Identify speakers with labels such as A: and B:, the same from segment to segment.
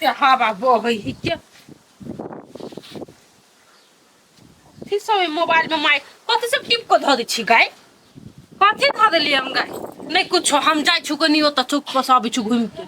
A: कते हवा बहै है के कथी सब मोबाइल में माइक कथी सब टिप के धऽ दै छी गाय? कथी धऽ देलियै हम गाय? नहि कुछो, हम जाइ छु कनी ओतऽ चौक पर से अबै छु घुमि के।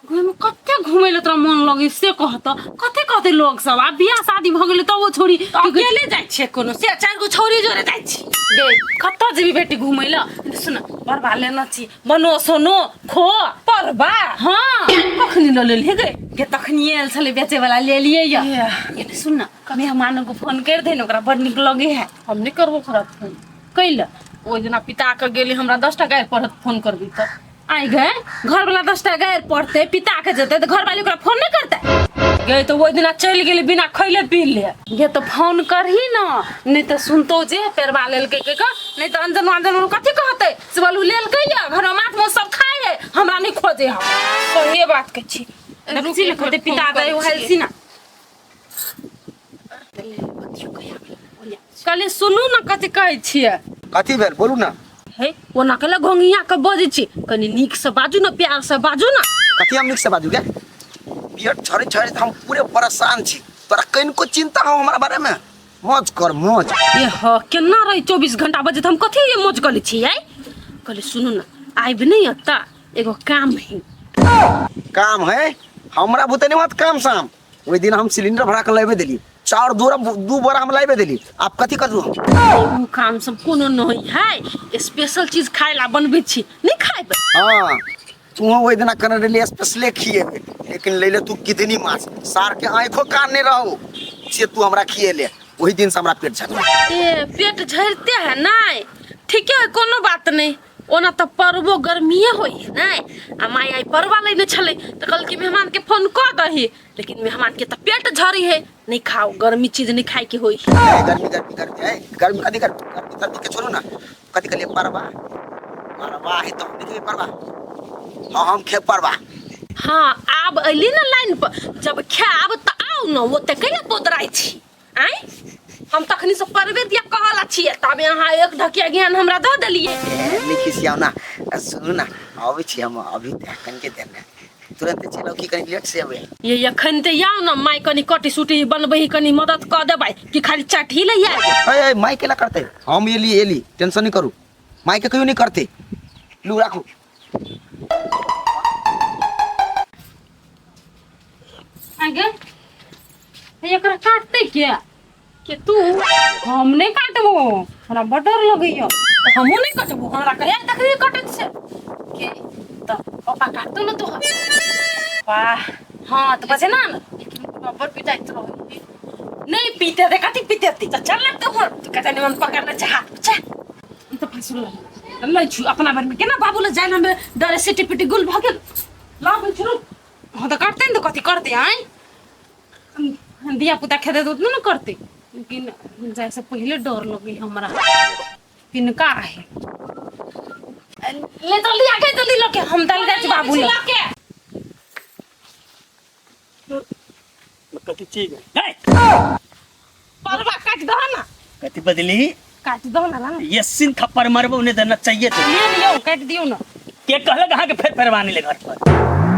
A: घुमि कते घुमै लए तोरा मन लगै से कह तऽ, कते कहतै लोग सब? आब बियाह शादी भऽ गेलै तबो छोड़ी अकेले जाइ छियै कोनो से चारि गो छौड़ी जोरे जाइ छी। गे कतऽ जेबही बेटी घुमै लए? सुन, परबा लेने छी, बनो सोनो खो। परबा? हाँ। कखनी लऽ लेलही गे? गे तखनी आयल छलै बेचे वाला, ले लिए या। ये सुन ना, मेहमान को फोन कर दे ने, ओकरा बड़ नीक लगे है। हम नहीं करबो ओकरा फोन। कैला? ओहि दिना पिता के गेली, हमरा 10 टा गारि पढ़त, फोन करबी तऽ। आइ गे, घर वाला 10 टा गारि पढ़ते, पिता के जेते तऽ घर वाली ओकरा फोन नहीं करते गे? तऽ ओहि दिना चलि गेली बिना खैले पीले। गे तऽ फोन करही ना, नहीं तऽ सुनतो जे पेरवा लेलकै के का, नहीं तऽ अनजन अनजन कथी कहते से बोलू लेलकै या घर में माछ मौस सब खाए है, हमरा नहीं खोजे। हम सही बात कहै छी। रुकी ने, कहते पिता दे उहल छी ना। कहली सुनू ने, कथी कहै छियै?
B: कथी भेल, बोलू ना।
A: हे, ओना कहले घोंघिया के बजै छी, कनी नीक से बाजू ने, प्यार से बाजू ने।
B: कथी हम नीक से बाजू गे? बियर झड़े झड़े हम पूरे परेशान छी। तोरा कनिको चिंता हो हमरा बारे में? मौज कर, मौज।
A: ए ह, केना रही 24 घंटा बजे हम कथी ये मौज कले छी? आइ कहले सुनू ने, आबि नहीं अत्ता, एगो काम है।
B: काम है? हमरा बुते नहीं होत काम साम। ओहि दिन हम सिलेंडर भरा के लाबे देली, चाउर दू दू बोरा हम लाबे देली, आप कथी करू हम?
A: उ काम सब कोनो नहीं है, स्पेशल चीज खाए ला बनबै छी, नहीं खाएब?
B: हाँ, तू ओहि दिना कहने रहली स्पेशले खिएबे, लेकिन ले ले तू कितनी माछ, सार के आँखो कान नहीं रहो से तू हमरा खिएले। ओहि दिन से हमरा पेट झड़।
A: ए, पेट झड़ते है नहीं? ठीक है, कोनो बात नहीं। ओना तऽ परबो गर्मिए होइ है नहीं? आ माय आइ परवा लेने छलै तऽ कहलकै मेहमान के फोन कऽ दही, लेकिन मेहमान के तऽ पेट झड़ी है, नहीं खाओ, गर्मी चीज नहीं खाए के होई।
B: ए, गर्मी गर्मी गर्मी है, गर्मी कथी गर्मी? गर्मी सर्दी के छोड़ू ना, कथी कहलिए? परवा, परवा है तो हम नहीं खेबै परवा। हाँ, हम खेब परवा।
A: हाँ, आब अली ना लाइन पर, जब खायब तऽ आउ न, ओते कैला बोदराइ छी आँय? हम तखनी से परवे दिया कहला छियै, तब अहाँ एक ढकिया ज्ञान हमरा दऽ देलियै।
B: ए, नहीं खिसियाओ ना। सुनू ना, अबै छी हम अभी कनिके देर में, तुरंत चलो कि कनी लेट से अबै?
A: ये एखन तऽ आउ ने, माय कनी कटी सुटी बनबै, कनी मदद कऽ देबै कि खाली चाटी ले आयब?
B: ए, ए, माय केला करते? हम एली, एली, टेंशन नहीं करू, माय के कहियो नहीं करते। लू, राखू।
A: आगे एकरा काटते के के तू? हम नहीं काटबो, हमरा बड़ डर लगैया। तऽ हमहूँ नहीं कटबो, हमरा कहिया देखबी कटैत छै के? तऽ पापा काटतो ने तोहर। वाह, हाँ तऽ बजे ना, लेकिन बड़ पिटाइत रहै। नहीं पीते थे, कथी पीते थे? तऽ चल ना तोहर तू कहते नहीं मन पकड़ने छै हाथ छै। ई तऽ फंसल नहीं छु अपना भर में केना बाबू ले जाय में डरे सिटी पिटी गुल भऽ गेल। लाबै छी, रुक। हाँ तऽ करते ने तऽ कथी करते आँय? धिया पुता खेतै तऽ उतने ने करतै, लेकिन जाय से पहिले डर लगै हमरा। किनका है ले, जल्दी आके, जल्दी लके हम दल जाइ छी बाबू लग।
C: कथी चीज है?
A: परवा काट दह ना।
C: कथी बदली?
A: काट दह ना, ला ना।
C: यस्सिन थप्पड़ मारबो नहीं तऽ नचाइए तो।
A: ले लियौ, काट दियौ ना।
C: के कहलक अहाँके फेर फेरवानी ले घर पर?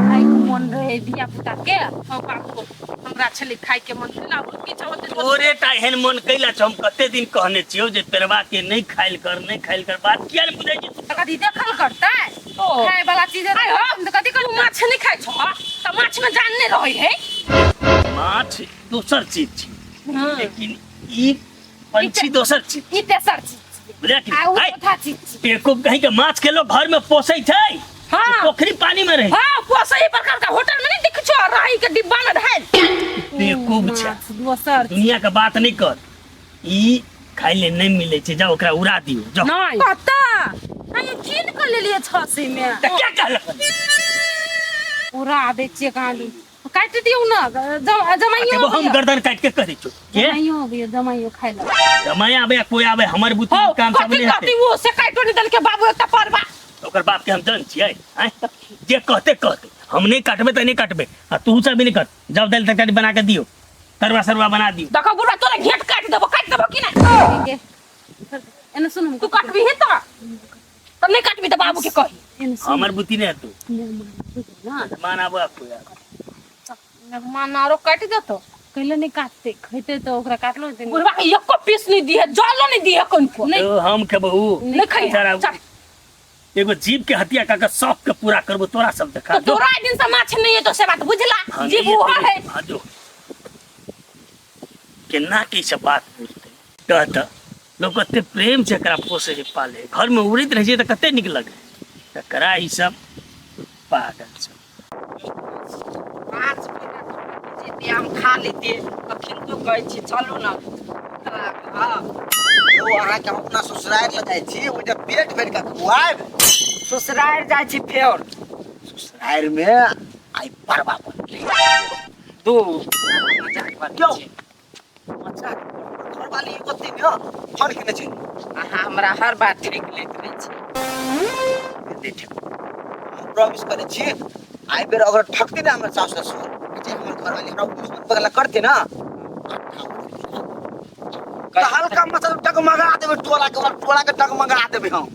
A: खाइ के मन रहे धिया पुता के। हौ बाबू, हमरा छलै खाइ के मन ना किछु होते।
C: तोरे टा एहन मन कैला छौ? हम कते दिन कहने छियौ जे पेरवा के नहीं खाइल कर, नहीं खाइल कर, बात किया नहीं बुझै छी तू?
A: तऽ कथी देखल करतै? खाए वाला चीज है तऽ कथी कर? माछ नहीं खाइ छौ तऽ माछ में जान नहीं रहै है।
C: माछ दोसर चीज छी, लेकिन ई पंछी दोसर चीज।
A: ई तेसर चीज छियै।
C: बुझलियै कि
A: आ उ
C: नहीं?
A: चौथा चीज छियै।
C: बेवकूफ कहीं के, माछ के लोग घर में पोसै छै?
A: हाँ।
C: पोखरी पानी में रहे।
A: हाँ, पोसै प्रकार का होटल में नहीं दिख छौ राही के डिब्बा में धायल।
C: बेवकूफ छै।
A: माछ दोसर।
C: दुनिया के बात नहीं कर, ई खाइ ले नहीं मिले छै, जाओ ओकरा उड़ा दियो, जाओ।
A: नहीं पता अरे कीन के लेलिए 600 में।
C: तऽ क्या कहलक?
A: उड़ा दै छियै काली, काटि दियौ ने, जमाइयो।
C: अच्छा, हम गर्दन काटि के कहै छौ के।
A: जमाइयो अबैया, जमाइयो खाइ लए।
C: जमाई आबे या कोई आबे, हमर बुद्धि
A: हौ
C: काम सब
A: कथी
C: नहीं
A: कथी
C: हेतै।
A: वो से काटि नहीं देलकै बाबू एकटा परवा।
C: ओकर बाप के हम जन छियै आँय? जे कहते कहते, हम नहीं काटबे तऽ नहीं काटबे, आ तू सब भी नहीं काट। जाओ, दालि तरकारी बना के दियो, तरुआ सरुआ बना दियो।
A: देखो बुढ़ा, तोरा घेट काटि देबो, काटि देबो कि नहि? एने सुन, तू काटबी हे तऽ नहि काटबी तऽ बाबू के कही।
C: हमर बुद्धि नहीं हेतौ। मान आबो आपको यार।
A: मेहमान आरो काटि देतो। कैले नहीं काटते, खेते तो ओकरा काटलो हेतै। बुढ़वा के एको पीस नहीं दिए, जलो नहीं दिए कनको।
C: नहीं हम खेबो
A: नहीं खाई।
C: बेचारा एगो जीव के हत्या का शौक के पूरा करबो तोरा सब देखा।
A: तो तोरा दिन से माछ नहीं है तो से बात बुझला।
C: हाँ,
A: जीव
C: नहीं
A: वो
C: है।
A: है।
C: हाँ, जो केना के ई सब बात बुझते कह तऽ लोग कते प्रेम से एकरा पोसे छै पाले, घर में उड़ैत रहै छै तऽ कते नीक लगे, तकरा ई सब पागल सब।
D: 5 मिनट जेते हम खा लेते, अखन तो कहै छी चलू ने। हाँ।
B: यौ अहाँके हम अपना ससुरारि लऽ जाइ छी, ओहि जे पेट भरि कऽ खुआएब।
D: ससुरारि जाइ छी फेर?
B: ससुरारि मे आइ परवा बनलै।
D: दू मजाक बनै
B: क्यों?
D: छै।
B: मजाक घरवाली ओते ने फोन केने छै।
D: अहाँ हमरा हर बात ठकि लैत रहै छी।
B: नहि ठक, हम प्रॉमिस करै छी, आइ बेर अगर ठकते ने हमर सासु ससुर जे हमर घरवाली हमरा दुश्मन बगला करते ना, तऽ हल्का मसल डगमगा देबै टोला के, टोला के डगमगा देबै हम।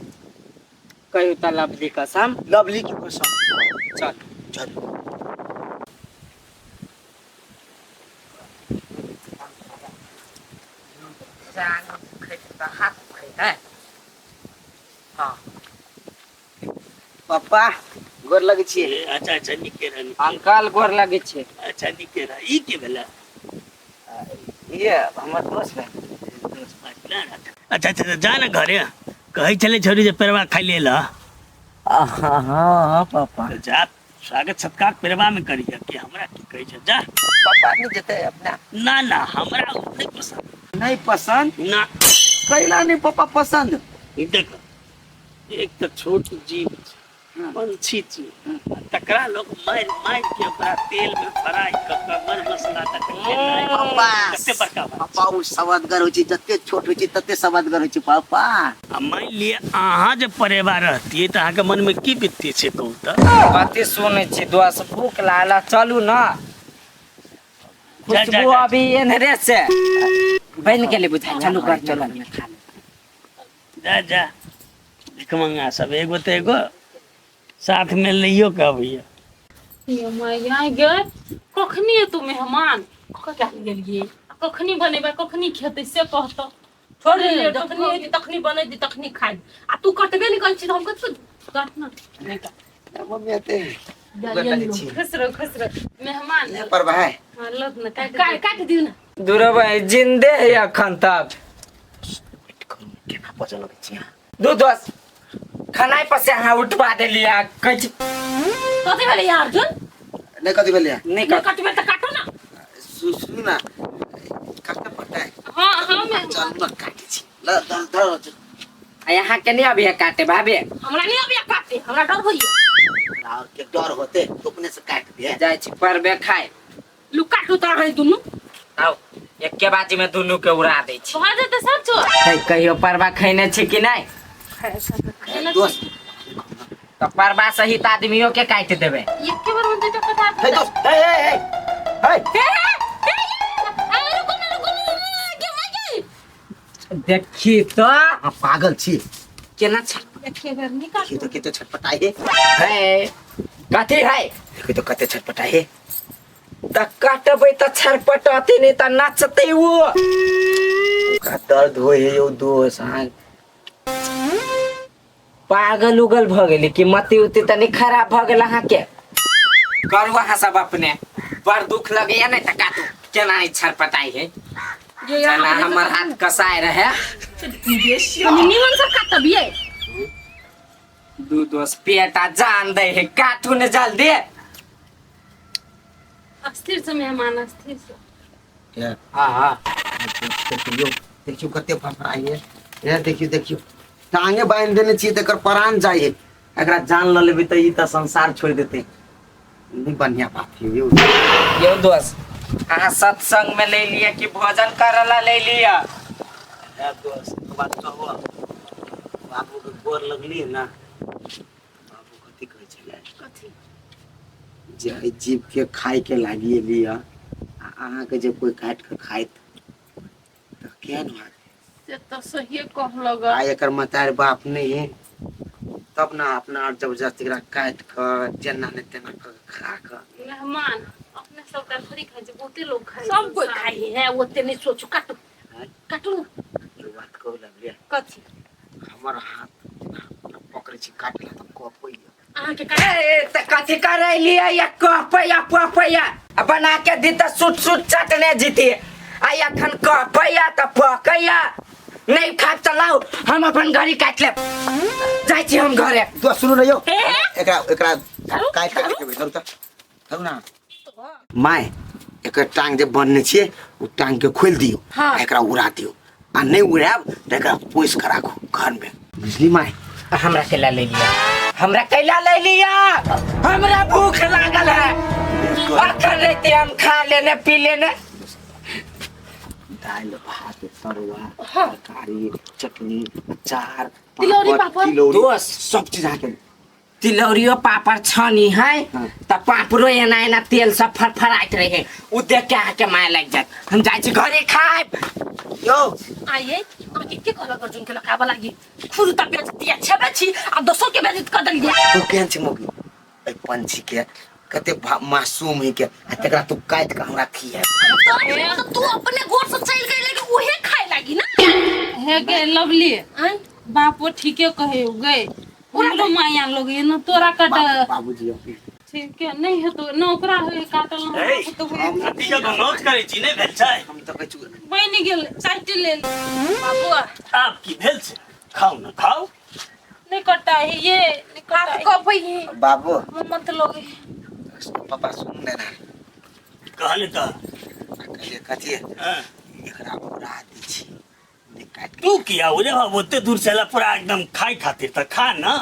D: कहियो तऽ लवली कसम।
B: लवली के कसम।
D: चल।
B: चल।
D: जान दुखैत तऽ हाथ दुखैत है। हाँ।
B: पप्पा गोर लगै छियै।
C: अच्छा अच्छा, नीके रह, नीके।
D: अंकल गोर लगै छै।
C: अच्छा नीके रह। ई के भेलै?
D: ये हमर दोस्त है।
C: दोस्त पार्टनर। अच्छा अच्छा, जा ने घरे, कहै छलै छोरी जे पेड़वा खाइ लेल।
D: हाँ हाँ पापा।
C: तऽ जा, स्वागत सत्कार पेड़वा में करिहे कि हमरा की कहै छै, जा।
D: पापा नहीं जेते अपना?
C: ना ना, हमरा ओ नहि पसंद।
B: नहीं पसंद?
C: ना।
B: कैला नहीं पापा पसंद?
C: देख, एक तऽ छोट जीव छै, पंछी छी, तकरा लोग मारि मारि के ओकरा तेल में फ्राई कऽ कऽ मर मसाला दऽ कऽ खेनाइ
B: पापा
C: कते बड़का बात।
B: पापा ओ सवादगर होइ छै, जते छोट होइ छै तते सवादगर होइ छै पापा।
C: आ मानि लिअ अहाँ जे परेबा रहतियै तऽ अहाँके मनमे की बितती छै, कहू तऽ?
D: कथी सुनै छी दोस्त, भूख लागल, चलू ने।
C: जा, जा,
D: खुशबू
C: जा।
D: अभी एन्हरे से बनि गेलै बुझाइ, चलू घर चलू ने खा लेब।
C: जा जा, भिखमंगा सब एगो तऽ एगो साथ में लैयो के अबैया।
A: ये मैया गे, कखनी एतौ मेहमान? कतऽ गेलियै? आ कखनी बनेबै, कखनी खेतै से कहतौ। छोड़ दे, जखनी एतै तखनी बनेतै, तखनी खाइ। आ तू कटबे नहि करै छी तऽ हम कथी काट ना। नहि काट।
B: मम्मी एते गोर लगै छी।
A: खुश रहो, खुश रहो मेहमान।
B: नहि परवा है।
A: हाँ, लो ने, काट काट काट दियौ ने।
D: दूरबै जिंदे है अखन तक।
B: वेट करू, केना बजऽ लगै छी अहाँ?
D: दू दोस्त खानाइ पर से अहाँ उठवा देलियै, कहै छी।
A: कथी भेलै यार अर्जुन?
B: नहि कथी भेलै?
D: नहि।
A: नहि कटबै तऽ काटू ना।
B: सुनू ना, काटऽ पड़तै।
A: हाँ हाँ मेहमान।
B: चलू ना, काटै छी, ल धर धर।
D: आ यहाँ के नहीं अभी काटे भाभी?
A: हमरा नहीं अभी काटे, हमरा डर होइए।
B: हमरा और के डर होते तो अपने से काट दिए।
D: जाइ छी परबे खाय।
A: लू काटू तऽ अहाँ दुनू।
D: आउ, एके बाजी में दुनू के उड़ा दै छी।
A: भऽ जेतै सब चोर।
D: हे, कहियो परबा खैने छी कि नहीं?
B: दोस्त।
D: तऽ परबा सहित आदमियों के काटि देबै।
A: एके बार में दुटा कटा।
B: हे दोस्त, हे हे हे हे।
A: हे हे हे, रुको ना, रुको ना, के माय के।
D: देखी तऽ।
B: अहाँ पागल छी?
D: केना छ
A: एके बार निकाल।
B: देखियौ तऽ कते छटपटाइ हे।
D: है कथी है?
B: देखियौ तऽ कते छटपटाइ हे।
D: तऽ कटबै तऽ छरपटते, नहि तऽ नचतै ओ।
B: ओकरा दर्द होइ है यौ दोस्त, अहाँ
D: पागल उगल भऽ गेलै कि मति उति तनी खराब भऽ गेल अहाँके? करू अहाँ सब अपने, बड़ दुख लगैया। नहि तऽ काटू, केना ई छरपटाइ है, जेना हमर हाथ कसाय रहे।
A: कनी निमन से काटबियै।
D: दू दोस्त पेट आ जान दै है, काटू ने जल्दी।
A: अस्थिर से मेहमान, अस्थिर से।
D: हाँ हाँ।
B: देखियौ देखियौ कते फफड़ाइ है। हे देखियौ देखियौ, टांगे बान्हि देने छियै तऽ एकर प्राण जाइ है। एकरा जान लऽ लेबै तऽ ई तऽ संसार छोड़ि देतै। नहि बढ़िया बात है यौ।
D: यौ दोस्त, अहाँ सत्संग में ले लिअ कि भोजन करऽ ला ले लिअ?
C: हे दोस्त, एक बात कहबो?
B: बाबू के गोर लगलियै ने, बाबू कथी कहै छलै?
A: कथी?
B: जे एहि जीव के खाय के लागि एली आ अहाँके जे कोइ काटि कऽ खाइत तऽ केहन होयत?
A: से तऽ सहिए कहलक।
B: आइ एकर मतारि बाप नहि है तब ने अपना आर जबरदस्ती एकरा काटि कऽ जेना ने तेना कऽ खा कऽ।
A: मेहमान अपने सबके
E: थोड़ी खाइ छै, बहुते लोग खाइ
A: सब कोई खाइ है, ओते नहीं सोचू। काटू काटू ना।
B: जो बात कहू लगलियै।
A: कथी?
B: हमर हाथ पकड़ै छी काटला तऽ कपैया।
A: अहाँके
D: ए,
A: काट।
D: त कथी करै लियै या कहपैया पपैया आ बना के दी तऽ सुट सुट चटने जीती आ एखन कहपैया तऽ पकैया नहीं खाब तऽ लाउ हम अपन घड़ी काटि लेब, जाइ छी हम घरे।
B: तो सुनू ने यौ,
A: ए?
B: एकरा एकरा
A: धरू,
B: काटि के
A: धरू।
B: देबै। धरू तऽ धरू ना my, एकर टांग जे बन्हने छियै ओ टांग के खोलि दियौ।
A: हाँ।
B: आ एकरा उड़ा दियौ, आ नहि उड़ायब तऽ एकरा पोसि कऽ राखू घरमे, बुझली माय?
D: हमरा कैला ले लिया, हमरा कैला ले लिया, हमरा भूख लागल है। अखन रहते हम खा लेने पी लेने।
B: दालि भात तरुआ तरकारी चटनी अचार
A: तिलौरी, पापड़।
B: तिलौरी
D: दोस्त।
B: सब चीज अहाँके।
D: तिलौरियो पापड़ छनी है।
B: हाँ।
D: त पापड़ो एना एना तेल सब फड़फड़ाइत रहे, उ देख के अहाँके माया लागि जायत। हम जाइ छी घरे खायब।
B: यौ।
A: आइए, अहाँके के कहलक अर्जुन के लकाबऽ लागी? खुद तऽ बेइज्जती छेबे छी आ दोसर के बेइज्जत कऽ देलियै।
B: तू केहन छै मौगी? एहि पंछी के कते मासूम है के आ तकरा तू काटि के हमरा खिया।
A: तो तू अपने गोर से चलि गेलै कि उहे खाय लागी ना।
E: हे गे लवली।
A: आँय?
E: बापो ठीके कहे गए, हमरो माया लगे न तोरा कट।
B: बाबूजी अपने
E: ठीक है, नहीं है तो न ओकरा होय काटल न।
C: ए,
E: हमरा तो होय।
C: अथी के गनौत करै छी नहि भेल छै?
B: हम तऽ कहै छी।
E: बनि गेल, चाटि लेल बाबू।
C: आब की भेल छै? खाउ ने, खाउ।
E: नहीं कटा है ये, नहीं कटा
A: हाथ
E: है।
A: कपै है।
B: बाबू।
E: मुँह मत लगे।
B: पापा सुन ने ना।
C: कहले तऽ।
B: कहलियै कथी?
C: हाँ।
B: एकरा उड़ा दै छी नहि काटि के।
C: तू किया ओरे बाबू ओते दूर से एला पूरा एकदम खाय खातिर तऽ खा ना।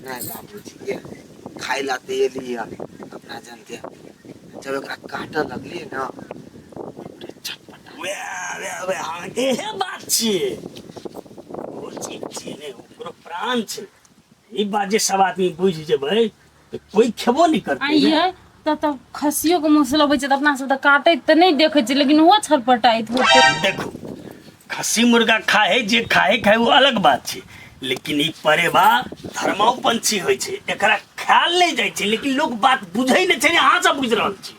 B: नहि बाबूजी, ये खाय ला तऽ एली है अपना जानते, जब एकरा काटऽ लगलियै ने पूरे छटपटा।
C: वएह वएह वएह, हाँ, इहे बात छियै। ओ चीज छियै ने, ओकरो प्राण छै। ई बात जे सब आदमी बुझि जेबै तऽ कोई खेबो नहि करतै ने।
E: आइए तऽ तब खसियो के मुँह लबै छै तऽ अपना सब तऽ काटैत तऽ नहि देखै छियै, लेकिन ओहो छटपटाइत होतै।
C: देखू, खस्सी मुर्गा खाए जे खाए खाए ओ अलग बात छै, लेकिन ई परेबा धर्माऊ पंछी होइ छै, एकरा खायल नहि जाइ छै, लेकिन लोक बात बुझै नहि छै ने, अहाँ सब बुझि रहल छी।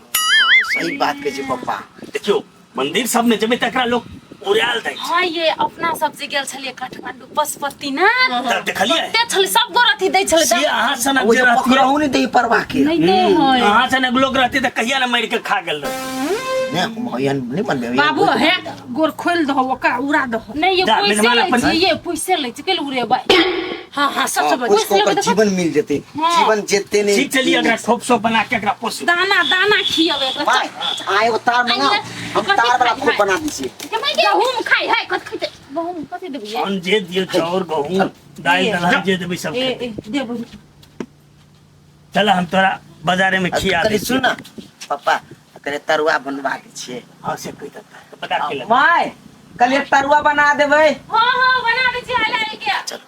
B: सही बात कहै छै पप्पा।
C: देखियौ, मंदिर सबमे जेबै तऽ एकरा लोक उड़ायल जाइ छै।
E: हाँ, ये अपना सब जे गेल छलियै काठमांडू पशुपतिनाथ
C: तऽ देखलियै?
E: ओते छलै, सब गोर अथी दै छलै।
C: से अहाँ सनक
B: ओ
C: जे
B: जे
C: रहतियै
B: पकड़हु नहि दै परवा के।
E: नहि दै है।
C: अहाँ सनक लोक रहतै तऽ कहिया ने मारि के खा गेल रहतै।
B: नहि, हम एहन नहि बनबै।
A: बाबू हे, गोर खोलि दहो, ओकरा उड़ा दहो।
E: नहीं ये
C: जा,
E: पैसे
C: मेहमान
E: लै
C: अपन-
E: छै, ये पैसे लै छै, कैले उड़ेबै?
A: हाँ हाँ, सब
B: हाँ,
A: सब।
B: कुछ को ओकर जीवन मिल जेतै।
E: हाँ।
B: जीवन जेते नहीं।
C: ठीक चलिए, एकरा खोप सोप बना के एकरा पोसू।
E: दाना दाना खियेबै एकरा।
B: माय, आ एगो तार मंगाओ।
E: आइए,
B: हम
E: कथी
B: तार वाला
E: खाइ
B: खोप
E: है?
B: बना दै छियै।
A: गहूम खाइ है, कथी खैतै?
E: गहूम कथी देबै ये?
C: अन्न जे दियौ, चाउर गहूम दालि दलहन जे देबै सब
E: ए
C: खेतै।
E: ए देबै।
C: चल, हम तोरा बाजारे में खिया
B: कनि
C: दै
B: सुन
C: छियौ।
B: ना पप्पा, कनि तरुआ बनवा दै छियै।
C: हाँ, से कहि देतै तऽ बता के लग।
D: माय, कल तरुआ बना देबै।
E: हाँ हाँ, बना दै छी हाल हाल के।
B: चल।